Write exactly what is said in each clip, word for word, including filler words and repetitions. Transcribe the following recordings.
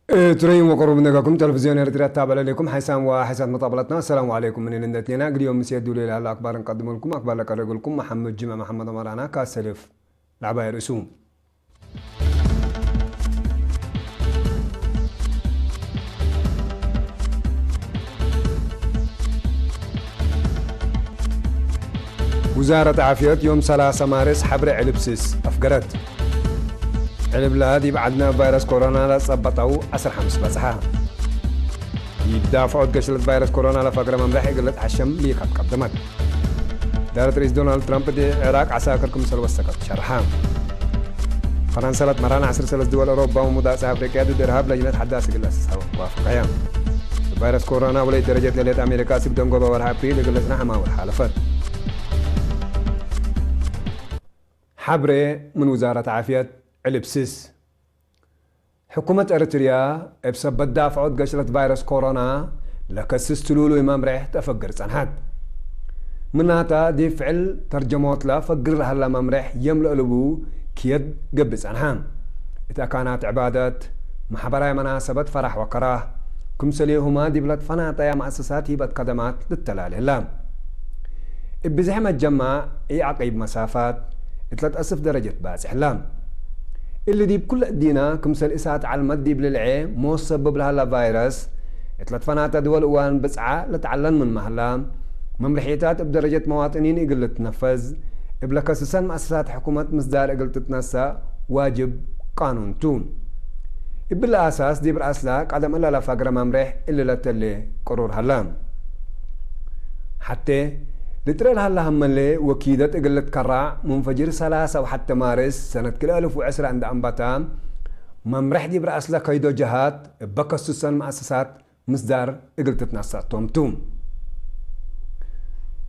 እትረዩም ወቅሩብ ነገኩም ተለፍዝዮን ኤረትርያ ትታበዕ ለሌኩም ሓይሳም ወሓይሳት መጣበለትና። አሰላሙ ዐለይኩም፣ ምን እንዴት ኔና? እግል ዮም ምሴ ዱሌ ለሀለ አክባር እንቀድመልኩም። አክባር ለቀረገልኩም መሐመድ ጅምዕ መሐመድ ኦመር አና ካሰልፍ ለዐባይ ርእሱ። ውዛረት ዓፍየት ዮም ሰላሰ ማርስ ሐብሬ ዕልብ ስስ አፍገረት። ዕልብላ ዲብ ዐድነ ቫይረስ ኮሮና ለጸበጠው ዐስር ሐምስ በጽሐ። ዲብ ዳፍዖት ገሽለት ቫይረስ ኮሮና ለፈግረ መምረሕ እግል ልትሐሸም ሊካት ቀደመት። እዳረት ርኢስ ዶናልድ ትራምፕ ዲብ ዕራቅ ዐሳክር ክምሰል ወሰከት ሸርሐ። ፈረንሰ ለትመርሐን ዐስር ሰለስ ድወል አውሮፓ ወሙዳጽ አፍሪቅያ ድድ እርሃብ ለጅነት ሐዳስ እግል ለአሰሳወ ዋፍቀየ። ቫይረስ ኮሮና ወለይ ደረጀት ለሌት አሜሪካ ስብ ደንጎበ ወርሐ አፕሪል እግል ልጽነሕ አማውር ሓለፈት። ሐብሬ ምን ውዛረት ዓፍየት ዕልብ ስስ። ሕኩመት ኤረትርያ እብ ሰበት ዳፍዖት ገሽለት ቫይረስ ኮሮና ለከስስ ትሉሉይ መምሬሕ ተአፈግር ጸንሐት። ምናተ፣ ዲብ ፍዕል ተርጀሞትለ ፈግር ለሀለ መምሬሕ የም ለእልቡ ክየድ ገብእ ጸንሐ። እት አካናት ዕባደት፣ መሕበራይ መናሰበት ፈራሕ ወከራህ፣ ክምሰሌሁመ ዲብ ለትፈናጠየ መአሰሳት ሂበት ከደማት ልተላሌ ህለ። እብ ብዝሒ መጀማዕ ኢዐቂብ መሳፋት እት ለትአስፍ ደረጀት ባጽሕ ህለ። እሊ ዲብ ኩለ እዲነ ክምሰል እሳት ዐልመት ዲብ ልልዔ ሞት ሰብብ ለሀለ ቫይረስ፣ እት ለትፈናተ ድወል እዋን ብጽዓ ለትዐለን ምንመ ህለ፣ መምርሒታት እብ ደረጀት መዋጥኒን እግል ልትነፈዝ፣ እብ ለከስሰን መአሰሳት ሕኩመት ምስዳር እግል ትትነሰእ ዋጅብ ቃኑን ቱ። እብሊ አሳስ ዲብ ረአስለ ቀደም እለ ለፈግረ መምሬሕ እሊ ለተሌ ቅሩር ሀለ። ሐቴ፣ ልጥረ ለሀለ ሀመሌ ወኪደት እግል ልትከራዕ፣ ምን ፈጅር ሰላሰ ወሐቴ ማርስ ሰነት ክልኤ አልፍ ወዕስራ እንደ አንበተ፣ መምሬሕ ዲብ ረአስለ ከይዶ ጀሃት እበ ከሱሰን መአሰሳት ምስዳር እግል ትትነሰእ ቶም ቱ።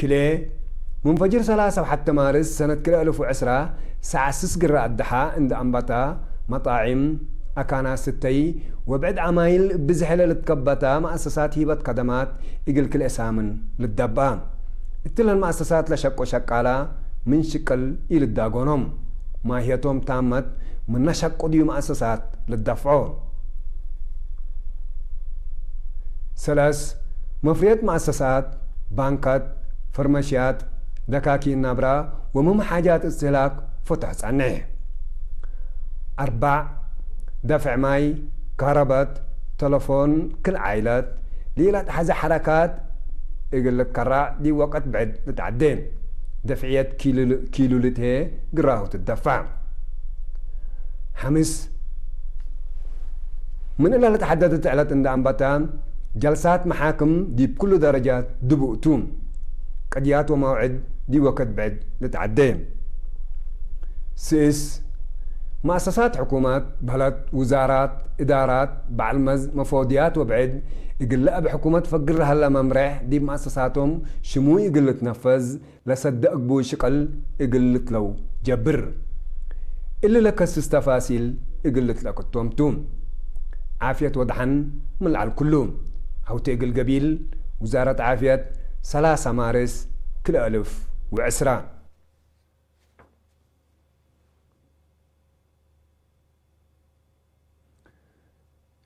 ክልኤ፣ ምን ፈጅር ሰላሰ ወሐቴ ማርስ ሰነት ክልኤ አልፍ ወዕስራ ሰዓት ስስ ግረ አደሐ እንደ አንበተ፣ መጣዒም፣ አካናት ስተይ ወብዕድ ዐማይል ብዝሐ ለልትከበተ መአሰሳት ሂበት ከደማት እግል ክልኤ ሳምን ልደብአ። እትለን መአሰሳት ለሸቁ ሸቃላ ምን ሽቅል ኢልዳጎኖም። ማህየቶም ታመት ምነ ሸቁ ዲዩ መአሰሳት ልደፍዖ። ሰለስ፣ መፍርየት መአሰሳት፣ ባንካት፣ ፈርመሽያት፣ ደካኪን ናብራ ወምህም ሓጃት እስትህላክ ፍቱሕ ጸንሕ። አርባዕ፣ ደፍዕ ማይ፣ ካረበት፣ ተለፎን፣ ክል ዓይለት፣ ሊለትሐዜ ሐረካት እግል ልትከራዕ ዲብ ወቀት ብዕድ ልትዐዴ። ደፍዕየት ኪሉል-፣ ኪሉልት ህዬ ግራሁ ትደፋዕ። ሐምስ፣ ምን እለ ለተሐደደት ዕለት እንደ አንበተ፣ ጀልሳት መሓክም ዲብ ኩሉ ደረጃት ድቡእ ቱ። ቅድያት ወመውዕድ ዲብ ወክድ ብዕድ ልትዐዴ። ስእስ፣ መአሰሳት ሕኩመት፣ በህለት፣ ውዛራት፣ እዳራት፣ በዐል መዝ፣ መፎድያት ወብዕድ፣ እግለ እብ ሕኩመት ፈግር ለሀለ መምሬሕ ዲብ መአሰሳቶም ሽሙይ እግል ልትነፈዝ፣ ለሰደ እግቡይ ሽቅል እግል ልትለው ጀብር። እሊ ለከስስ ተፋሲል እግል ልትለቅቶም ቱ። ዓፍየት ወደሐን ምን ለዐል ኩሉ። ዐውቴ እግል ገቢል፣ ውዛረት ዓፍየት፣ ሰላሳ ማርስ ክልኤ አልፍ ወዕስራ።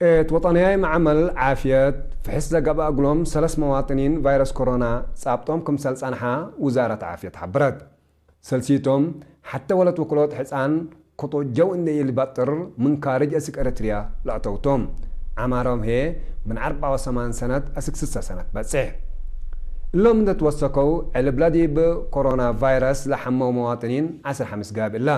እት ወጠንያይ መዓመል ዓፍየት ፍሕስ ዘገብአ እግሎም ሰለስ መዋጥኒን ቫይረስ ኮሮና ጻብጦም ክምሰል ጸንሐ ውዛረት ዓፍየት ሐብረት። ሰልሲቶም ሐቴ ወለት ወክልኦት ሕጻን ክጡት ጀው እንዴ ኢልበጥር ምን ካርጅ አስክ ኤረትርያ ለአተው ቶም። ዐማሮም ህዬ ምን አርበዕ ወሰማን ሰነት አስክ ስሰ ሰነት በጽሕ። እሎም እንዴ ትወሰከው ዕልብለ ዲብ ኮሮና ቫይረስ ለሐመው መዋጥኒን ዐስር ሐምስ ጋብእ እለ።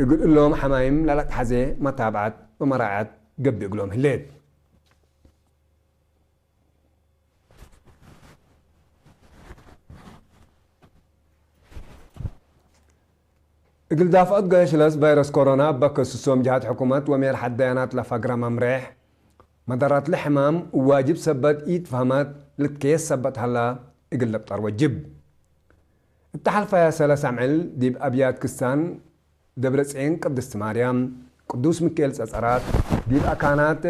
እግል እሎም ሐማይም ለለአትሐዜ መታብዐት ወመራዐት ገብእ እግሎም ህሌት። እግል ዳፍዖት ገሽለስ ቫይረስ ኮሮና በክስሶም ጀሃት ሕኩመት ወሜርሐት ደያናት ለፈግረ መምሬሕ፣ መደራትለ ሕማም እብ ዋጅብ ሰበት ኢትፈሀመት ልትከየስ ሰበት ሀላ እግል ልብጠር ወጅብ። እተ ሐልፈየ ሰለስ አምዕል ዲብ አብያት ክስታን ደብረጽዮን ቅድስት ማርያም፣ ቅዱስ ሚካኤል ጸጸራት፣ ዲብ አካናት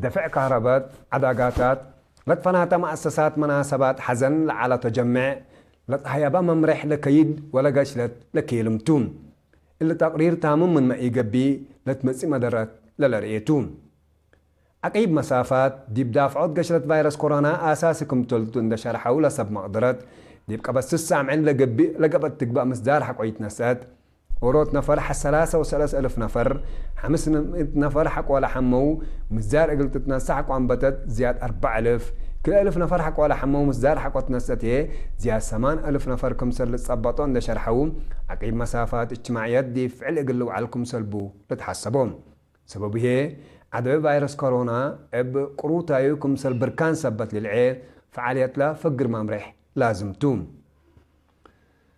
ደፍዕ ካህረበት፣ ዐዳጋታት፣ ለትፈናተ መአሰሳት መናሰባት ሐዘን ለዐለ ተጀሜዕ፣ ለትሀየበ መምሬሕ ለከይድ ወለገሽለት ለኬልም ቱ። እሊ ተቅሪር ታምም ምንመ ኢገብእ ለትመጽእ መደረት ለለርኤ ቱ። ዐቂብ መሳፋት፣ ዲብ ዳፍዖት ገሽለት ቫይረስ ኮሮና አሳሲ ክምሰልቱ እንደ ሸርሐው፣ ለሰብ መቅደረት ዲብ ቀበት ስሳ አምዕል ለገብእ ለገበት ትግባእ ምስዳር ሐቆ ይትነሰአት። ኦሮት ነፈር ሐ-፣ ሰላሰ ወሰለስ እልፍ ነፈር፣ ሐምስ ምእት ነፈር ሐቆ ለሐመው ምስዳር እግል ትትነሰእ ሐቆ አንበተት ዝያድ አርበዕ እልፍ፣ ክልኤ እልፍ ነፈር ሐቆ ለሐመው ምስዳር ሐቆ ትነሰአት ህዬ፣ ዝያድ ሰማን እልፍ ነፈር ክምሰል ልትጸበጦ እንደ ሸርሐው፣ ዐቂብ መሳፋት እጅትማዕየት ዲብ ፍዕል እግል ልውዓል ክምሰል ቡ ልትሐሰቦ። ሰበቡ ህዬ፣ ዐደወ ቫይረስ ኮሮና እብ ቅሩታዩ ክምሰል ብርካን ሰበት ልልዔ፣ ፈዓልየትለ ፈግር መምሬሕ ላዝም ቱ።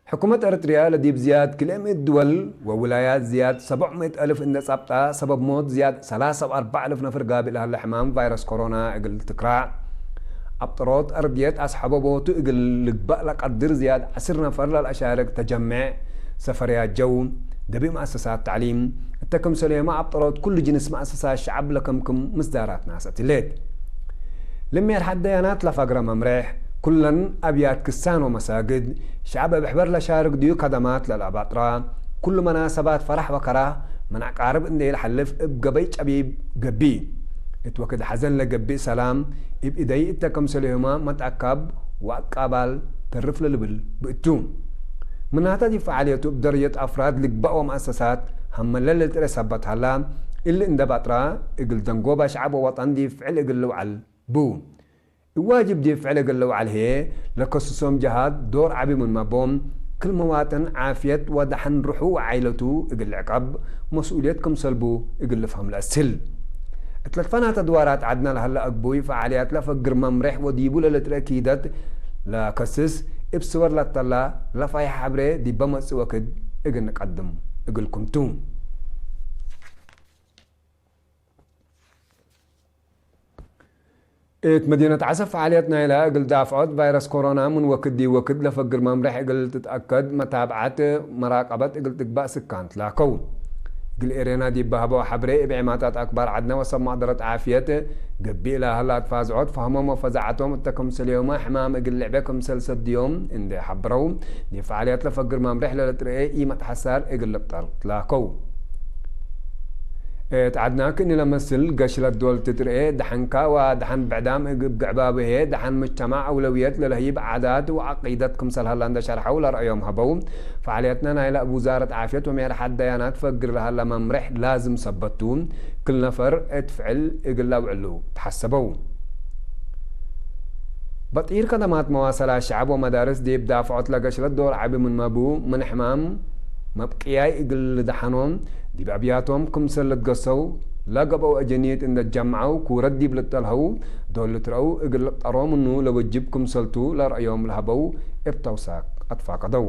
ሕኩመት ኤረትርያ ለዲብ ዝያድ ክልኤ ምእት ድወል ወውላያት ዝያድ ሰብዕ ምእት እልፍ እንዴ ጸብጣ፣ ሰበብ ሞት ዝያድ ሰላሰ ወአርበዕ እልፍ ነፍር ጋብእ ለሀለ ሕማም ቫይረስ ኮሮና እግል ትክራዕ፣ አብጠሮት አርድየት አስሐበቦቱ እግል ልግበእ ለቀድር ዝያድ ዐስር ነፈር ለልአሻርክ ተጀሜዕ፣ ሰፈርያት ጀው፣ ደቢእ መአሰሳት ተዕሊም፣ እተ ክምሰልዮመ አብጠሮት ኩሉ ጅንስ መአሰሳት ሸዐብ ለከምክም ምስዳራት ናሰት ህሌት። ለሜርሐት ደያናት ለፈግረ መምሬሕ፣ ኩለን አብያት ክሳን ወመሳግድ፣ ሸዐብ እብ ሕበር ለሻርክ ዲዩ ከደማት ለለአባጥራ፣ ኩሉ መናሰባት ፈረሕ ወከራህ ምን አቃርብ እንዴ ኢለሐልፍ እብ ገበይ ጨቢብ ገብእ። እት ወክድ ሐዘን ለገብእ ሰላም እብ እደይ እተ ክምሰልዮመ መትአካብ ወአቃባል ተርፍ ለልብል ብእቱ። ምናተ ዲብ ፈዓልየቱ እብ ደረጀት አፍራድ ልግበእ ወመአሰሳት ሀመለ ለልጥሬ ሰበት ሀላ፣ እሊ እንደ ባጥራ እግል ደንጎበ ሸዐብ ወወጠን ዲብ ፍዕል እግል ልውዓል ቡ። እብ ዋጅብ ዲብ ፍዕል እግል ልውዓል ህዬ፣ ለከስሶም ጀሃት ዶር ዐቢ ምንመ ቦም፣ ክል መዋጥን ዓፍየት ወደሐን ሩሑ ወዓይለቱ እግል ልዕቀብ መስኡልየት ክምሰል ቡ እግል ልፍሀም ለአስህል። እት ለትፈናተ ድዋራት ዐድነ ለሀለ አግቡይ ፈዓልያት ለፈግር መምሬሕ ወዲቡ ለልትርኤ ኪደት ለከስስ፣ እብ ስወር ለተላ ለፋይሐ ሐብሬ ዲበ መጽእ ወክድ እግል ንቀድም እግልኩም ቱ። እት መዲነት ዐሰብ ፈዓልየት ናይለ እግል ዳፍዖት ቫይረስ ኮሮና ምን ወክድ ዲብ ወክድ ለፈግር መምሬሕ እግል ትትአከድ መታብዐት መራቀበት እግል ትግባእ ስካን ትላከው። እግል ኤሬና ዲብ በሀበው ሐብሬ እብ ዒማታት አክባር ዐድነ ወሰብ መቅደረት ዓፍየት ገብእ ለሀላ ትፋዝዖት ፈህሞም ወፈዛዐቶም እተ ክምሰልዮመ ሕማም እግል ልዕቤ ክምሰል ሰድዮም እንዴ ሐብረው፣ ዲብ ፈዓልያት ለፈግር መምሬሕ ለልትርኤ ኢመትሐሳር እግል ልብጠር ትላከው። እት ዐድነ ክእኒ ለመስል ገሽለት ዶል ትትርኤ፣ ደሐንካ ወደሐን ብዕዳም እብ ግዕባቡ ህዬ፣ ደሐን ምጅተማዕ አውለውየት ለለህይብ ዓዳት ወዐቂደት ክምሰል ሀላ እንደ ሸርሐው ለረአዮም ሀበው። ፈዓልየትነ ናይለ እብ ውዛረት ዓፍየት ወሜርሐት ደያናት ፈግር ለሀለ መምሬሕ ላዝም ሰበት ቱ፣ ክል ነፈር እት ፍዕል እግል ለአውዕሉ ተሐሰበው። በጢር ከደማት መዋሰላት ሸዐብ ወመዳርስ ዲብ ዳፍዖት ለገሽለት ዶር ዐቢ ምንመ ቡ፣ ምን ሕማም መብቅያይ እግል ልደሐኖ፣ ዲብ አብያቶም ክምሰል ልትገሰው፣ ለገብአው አጀኒት እንደ ጀምዐው፣ ኩረት ዲብ ልተልሀው ዶል ልትረአው እግል ልብጠሮ ምኑ ለወጅብ ክምሰልቱ ለረአዮም ለሀበው እብ ተውሳክ አትፋቀደው።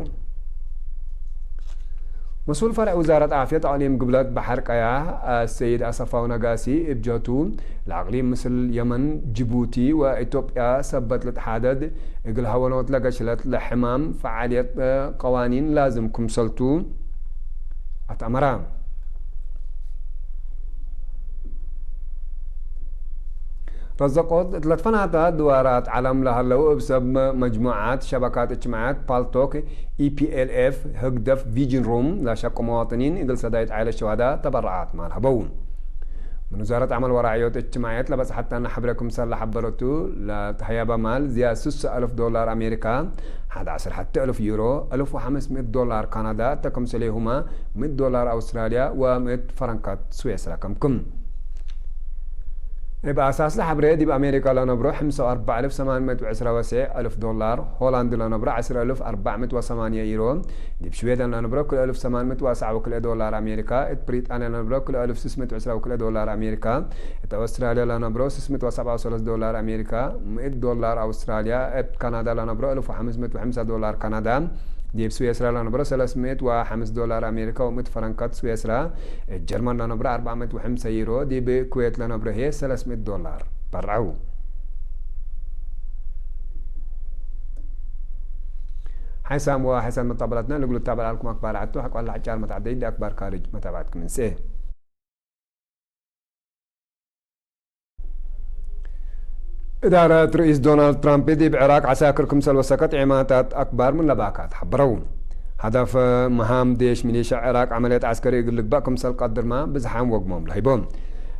መስኡል ፈርዕ ውዛረት ዓፍየት አቅሊም ግብለት በሐር ቀያሕ አሰይድ አሰፋው ነጋሲ እብ ጀቱ፣ ለአቅሊም ምስል የመን፣ ጅቡቲ ወኢትዮጵያ ሰበት ልትሓደድ እግል ሀወኖት ለገሽለት ለሕማም ፈዓልየት ቀዋኒን ላዝም ክምሰልቱ አትአመረ። ረዘቆት እት ለትፈናተ ድዋራት ዐለም ለሀለው እብ ሰብ መጅሙዓት ሸበካት እጅትማዕያት ፓልቶክ፣ ኢ ፒ ኤል ኤፍ፣ ህግደፍ፣ ቪጅን ሩም ለሸቁ መዋጥኒን እግል ሰዳይት ዓይለት ሸዋዳ ተበረዓት ማል ሀበው። ምን ውዛረት ዐመል ወራዕዮት እጅትማዕየት ለበጽሐተነ ሐብሬ ክምሰል ለሐበረቱ፣ ለተህያበ ማል ዝያድ ስሳ እልፍ ዶላር አሜሪካ፣ ሐድ ዐስር ሐቲ እልፍ ዩሮ፣ እልፍ ወሐምስ ምእት ዶላር ካናዳ፣ እተ ክምሰሌሁመ ምእት ዶላር አውስትራልያ ወምእት ፈረንካት ስዌስራ ከምክም። እብ አሳስ ለሐብሬ፣ ዲብ አሜሪካ ለነብሮ፣ ሕምሳ ወአርበዕ እልፍ ሰማን ምእት ወዕስራ ወሰዕ እልፍ ዶላር፣ ሆላንድ ለነብሮ፣ ዐስር እልፍ አርበዕ ምእት ወሰማንየ ዩሮ፣ ዲብ ሽዌደን ለነብሮ፣ ክልኤ እልፍ ሰማን ምእት ወሰብዓ ወክልኤ ዶላር አሜሪካ፣ እት ብሪጣንያ ለነብሮ፣ ክልኤ እልፍ ስስ ምእት ወዕስራ ወክልኤ ዶላር አሜሪካ፣ እት አውስትራልያ ለነብሮ፣ ስስ ምእት ወሰብዓ ወሰለስ ዶላር አሜሪካ፣ ምእት ዶላር አውስትራልያ፣ እት ካናዳ ለነብሮ፣ እልፍ ወሐምስ ምእት ወሐምሳ ዶላር ካናዳ፣ ዲብ ስዌስራ ለነብሮ ሰለስ ምእት ወሐምስ ዶላር አሜሪካ ወምእት ፈረንካት ስዌስራ፣ እት ጀርመን ለነብሮ አርበዕ ምእት ወሐምሳ ዩሮ፣ ዲብ ኩዌት ለነብሮ ህዬ ሰለስ ምእት ዶላር በርዐው። ሓይሳም ወሓይሳም መጣበላትና ልግሉ ታበል አልኩም አክባር ዐቱ ሐቋላ ዐጫር መትዓደይ ዲ አክባር ካርጅ መታብዐትኩም እንሴ። እዳረት ርኢስ ዶናልድ ትራምፕ ዲብ ዕራቅ ዐሳክር ክምሰል ወሰከት ዔማታት አክባር ምን ለባካት ሐበረው። ሀደፍ መሃም ዴሽ ሚሊሻ ዕራቅ ዐመልየት ዐስከሪ እግል ልግባእ ክምሰል ቀድርመ ብዝሓም ወግሞም ለህይቦ።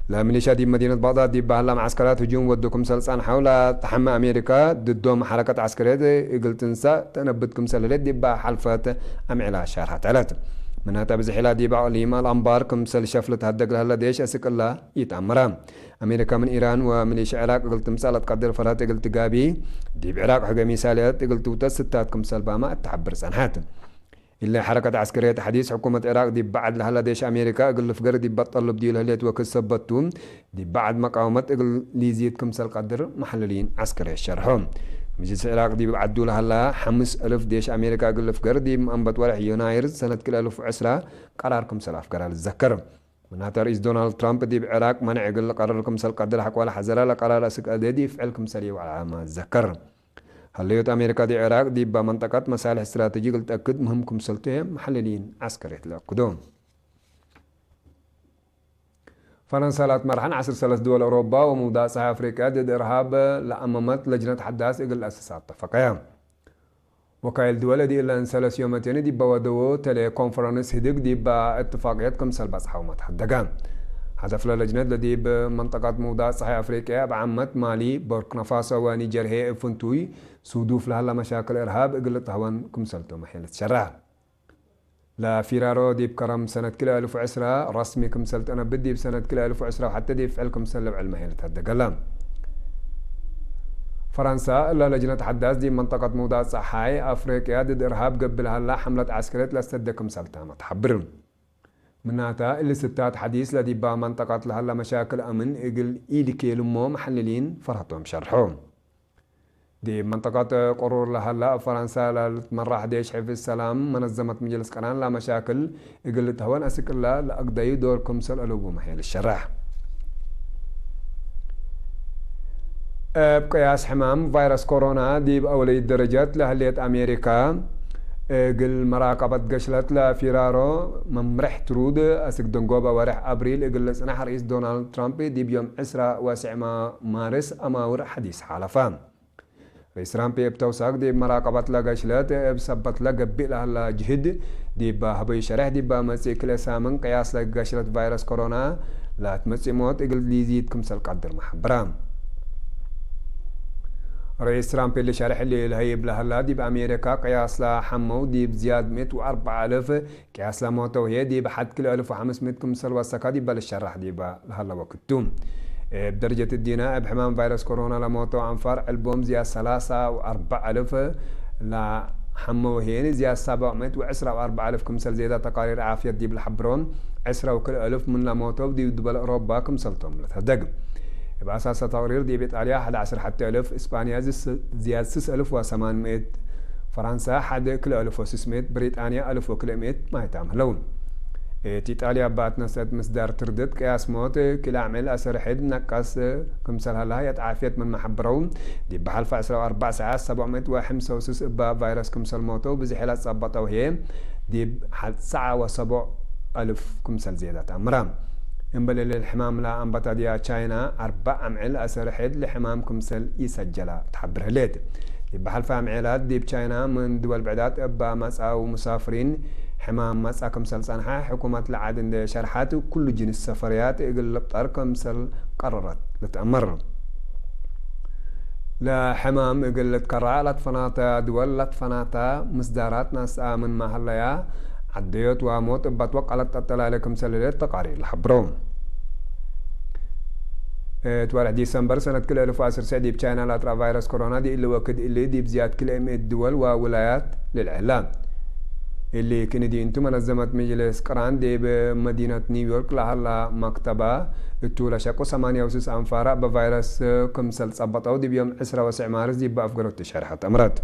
ለሚሊሻ ዲብ መዲነት ባግዳድ ዲብ በሀላ መዓስከራት ህጁም ወዱ ክምሰል ጸንሐው ለተሐመ አሜሪካ፣ ድዶም ሐረከት ዐስከርየት እግል ትንሳእ ተአነብት ክምሰል ህሌት ዲብ ሐልፈት አምዕላ ሻርሐት ዐለት። ምናተ ብዝሒላ ዲብ አቅሊም አልአንባር ክምሰል ሸፍል ተሀደግ ለሀለ ዴሽ አስክ እላ ኢተአምረ። አሜሪካ ምን ኢራን ወሚሊሻ ዕራቅ እግል ትምጸእ ለትቀድር ፈርሀት እግል ትጋቢ፣ ዲብ ዕራቅ ሕገ ሚሳልያት እግል ትውጠት ስታት ክምሰል ባመ እት ተሐብር ጸንሐት። እሊ ሐረከት ዐስከርየት ሐዲስ ሕኩመት ዕራቅ ዲብ በዐድ ለሀለ ዴሽ አሜሪካ እግል ልፍገር ዲብ በጠልብ ዲብ ለህሌት ወክድ ሰበት ቱ፣ ዲብ በዐድ መቃወመት እግል ሊዚድ ክምሰል ቀድር መሐልሊን ዐስከርየት ሸርሖ። ምጅልስ ዕራቅ ዲብ ዐዱ ለሀላ ሐምስ እልፍ ዴሽ አሜሪካ እግል ልፍገር ዲብ አንበት ወርሕ ዮናይር ሰነት ክልኤ እልፍ ወዕስራ ቀራር ክምሰል አፍገራ ልትዘከር። ምናተ ርኢስ ዶናልድ ትራምፕ ዲብ ዕራቅ መንዕ እግል ልቀርር ክምሰል ቀድር ሐቆለ ሐዘረ ለቀራር አስክ አዜ ዲብ ፍዕል ክምሰል ኢወዐለ መትዘከር። ሀለዮት አሜሪካ ዲብ ዕራቅ ዲብ መንጠቀት መሳልሕ እስትራተጂ እግል ተአክድ ምህም ክምሰልቱ ህዬ መሐልሊን ዐስከርየት ለአክዶ። ፈረንሳ ላትመርሐን ዐስር ሰለስ ድወል አውሮፓ ወመውዳእ ጸሓይ አፍሪቅያ ድድ እርሃብ ለአመመት ለጅነት ሐዳስ እግል ለአስስ አተፈቀየ። ወካይል ድወል እዲ እለን ሰለስ ዮመቴን ዲበ ወደዎ ተሌ ኮንፈረንስ ህድግ ዲበ እትፋቅየት ክምሰል በጽሐው መትሐደገ። ሀደፍ ለለጅነት ለዲብ መንጠቀት መውዳእ ጸሓይ አፍሪቅያ እብ ዓመት ማሊ፣ ቦርኪናፋሶ ወኒጀር ህዬ እብ ፍንቱይ ሱዱፍ ለሀላ መሻክል እርሃብ እግል ልትሀወን ክምሰልቱ መሕል ትሸረሕ። ለፊራሮ ዲብ ከረም ሰነት ክልኤ እልፍ ወዕስራ ረስሚ ክምሰል ተአነብት ዲብ ሰነት ክልኤ እልፍ ወዕስራ ወሐቴ ዲብ ፍዕል ክምሰል ልብዕል መሕል ተሀደገለ። ፈረንሳ እለ ለጅነት ሐዳስ ዲብ መንጠቀት መውዳእ ጸሓይ አፍሪቅያ ድድ እርሃብ ገብእ ለሀላ ሐምለት ዐስከርየት ለአስተደ ክምሰል ታመ ተሐብር። ምናተ እሊ ስታት ሐዲስ ለዲባ መንጠቀት ለሀለ መሻክል አምን እግል ኢልኬ ልሞ መሐልሊን ፈርሀቶም ሸርሖ። ዲብ መንጠቀት ቅሩር ለሀላ እብ ፈረንሳ ለልትመራሕ ዴሽ ሕፍዝ ሰላም መነዘመት ምጅልስ ቀራን ለመሻክል እግል ልትሀወን አስክ እላ ለአግደዩ ዶር ክምሰል አለቡ መሕል ልሸረሕ። እብ ቅያስ ሕማም ቫይረስ ኮሮና ዲብ አውለይት ደረጀት ለህሌት አሜሪካ፣ እግል መራቀበት ገሽለት ለፊራሮ መምርሕ ትሩድ አስክ ደንጎበ ወርሕ አብሪል እግል ልጽናሕ ርኢስ ዶናልድ ትራምፕ ዲብ ዮም ዕስራ ወስዕ ማ-፣ ማርስ አማውር ሐዲስ ሓለፈ። ርኢስ ትራምፕ እብ ተውሳክ ዲብ መራቀበት ለገሽለት እብ ሰበት ለገብእ ለሀላ ጅህድ ዲብ ሀበዩ ሸሬሕ ዲብ መጽእ ክልኤ ሳምን ቅያስ ለገሽለት ቫይረስ ኮሮና ለትመጽእ ሞት እግል ሊዚድ ክምሰል ቀድር መሐብረ። ርኢስ ትራምፕ እሊ ሸሬሕ እሊ ለሀይብ ለሀላ ዲብ አሜሪካ ቅያስ ለሐመው ዲብ ዝያድ ምእት ወአርበዕ አልፍ ቅያስ ለሞተው ህዬ ዲብ ሐድ ክልኤ አልፍ ወሐምስ ምእት ክምሰል ወሰከ ዲበ ልሸራሕ ዲበ ለሀለ ወክድ ቱ። እብ ደረጀት እዲነ፣ እብ ሕማም ቫይረስ ኮሮና ለሞተው አንፋር ዕልቦም ዝያድ ሰላሳ ወአርበዕ አልፍ፣ ለሐመው ህዬ ዝያድ ሰብዕ ምእት ወዕስራ ወአርበዕ አልፍ ክምሰል ዜዳ ተቃሪር ዓፍየት ዲብ ለሐብሮ፣ ዕስራ ወክልኤ አልፍ ምን ለሞተው ዲብ ድወል አውሮፓ ክምሰልቶም ለተህደግ። እብ አሳሰ ተቅሪር ዲብ ኢጣልያ ሐድ ዐስር ሐቴ አልፍ፣ እስጳንያ ዝስ-፣ ዝያድ ስስ አልፍ ወሰማን ምእት፣ ፈራንሳ ሐድ ክልኤ አልፍ ወስስ ምእት፣ ብሪጣንያ አልፍ ወክልኤ ምእት ማይታም ህለው። እት ኢጣልያ እባ ትነሰአት ምስዳር ትርድት ቅያስ ሞት ክልኤ አምዕል አሰር ሕድ ነቀስ ክምሰል ሀላ ሀይአት ዓፍየት ምንመ ሐብረው፣ ዲብ ሐልፈ ዕስራ ወአርበዕ ሰዓት ሰብዕ ምእት ወሐምሳ ወስስ እባ ቫይረስ ክምሰል ሞተው ብዝሕ ለጸበጠው ህዬ ዲብ ሐ-፣ ሰዓ ወሰብዕ አልፍ ክምሰል ዜዳት አምረ። እምበል እሊ ሕማም ለአንበተድያ ቻይና፣ አርበዕ አምዕል አሰር ሕድ ለሕማም ክምሰል ኢሰጀላ ተሐብር ህሌት። ዲብ ሐልፈ አምዕላት ዲብ ቻይና ምን ድወል ብዕዳት እባ መጽአው ሙሳፍሪን ሕማም መጽአ ክምሰል ጸንሐ፣ ሕኩመት ለዐድ እንዴ ሸርሐት፣ ኩሉ ጅንስ ሰፈርያት እግል ልብጠር ክምሰል ቀረረት ልትአመር። ለሕማም እግል ልትከረዕ ለትፈናተ ድወል ለትፈናተ ምስዳራት ነስአ ምንመ ሀለያ፣ ዐደዮት ወሞት እበ ትወቀለት ጠጠላለ ክምሰል ህሌት ተቃሪር ለሐብሮ። እት ወርሕ ዲሰምበር ሰነት ክልኤ እልፍ ወዐስር ሰዕ ዲብ ቻይና ለአትረአ ቫይረስ ኮሮና ዲብ እሊ ወክድ እሊ ዲብ ዝያድ ክልኤ ምእት ድወል ወውላያት ልልዐላ። እሊ ክንዲ እንቱ መነዘመት ምጅልስ ቅራን ዲብ መዲነት ኒውዮርክ ለሀላ መክተባ እቱ ለሸቁ ሰማንያ ወስስ አንፋራ በቫይረስ ክምሰል ጸበጠው ዲብ ዮም ዕስራ ወስዕ ማርስ ዲብ አፍገሮት ሸርሐት አምረት።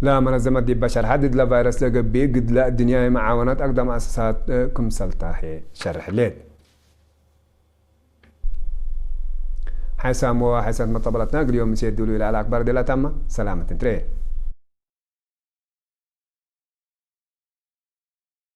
ለመነዘመት ዲበ ሸርሐት ድድ ለቫይረስ ለገብእ ግድለ እድንያይ መዓወነት አግዳም መአሰሳት ክምሰልታ ህዬ ሸርሕ ሌት። ሓይሳም ወሓይሳት መጠበለትና እግል ዮም ምሴ ዱሉ ኢለ አልአክባር ዴላታማ ሰላመት እንትሬ።